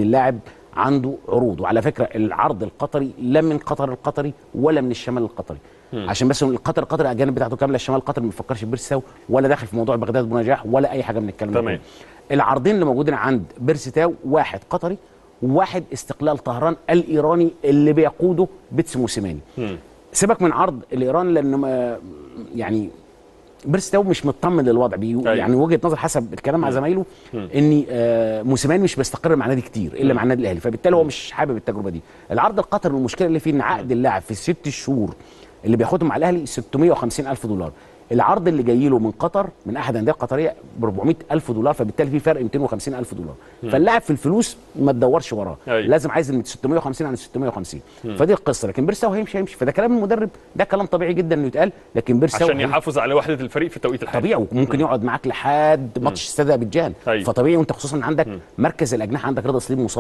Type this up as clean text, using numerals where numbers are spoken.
اللاعب عنده عروض. وعلى فكرة العرض القطري لا من قطر القطري ولا من الشمال القطري، عشان بس القطر القطري الاجانب بتاعته كاملة، الشمال القطري ما بيفكرش في بيرسي تاو ولا داخل في موضوع بغداد بونجاح ولا اي حاجة من الكلام ده. تمام. العرضين اللي موجودين عند بيرسي تاو واحد قطري وواحد استقلال طهران الايراني اللي بيقوده بيتسو موسيماني. سيبك من عرض الايران لانه يعني بيرسي تاو مش مطمن للوضع، يعني وجهه نظر حسب الكلام مع زمايله ان موسيماني مش بيستقر مع نادي كتير الا مع النادي الاهلي، فبالتالي هو مش حابب التجربة دي. العرض القطري المشكلة اللي فيه ان عقد اللاعب في الست شهور اللي بياخدهم مع الاهلي 650 الف دولار، العرض اللي جاي له من قطر من احد الاندية القطرية ب 400 الف دولار، فبالتالي في فرق 250 الف دولار. فاللاعب في الفلوس ما تدورش وراه، لازم عايز من 650 عن 650. فدي القصة. لكن بيرسي تاو هيمشي، فده كلام المدرب، ده كلام طبيعي جدا انه يتقال. لكن بيرسي تاو عشان يحافظ على وحده الفريق في التوقيت الحالي طبيعي، وممكن يقعد معاك لحد ماتش استاد ابيجان، فطبيعي. وانت خصوصا عندك مركز الاجنحة عندك رضا سليم مصاب.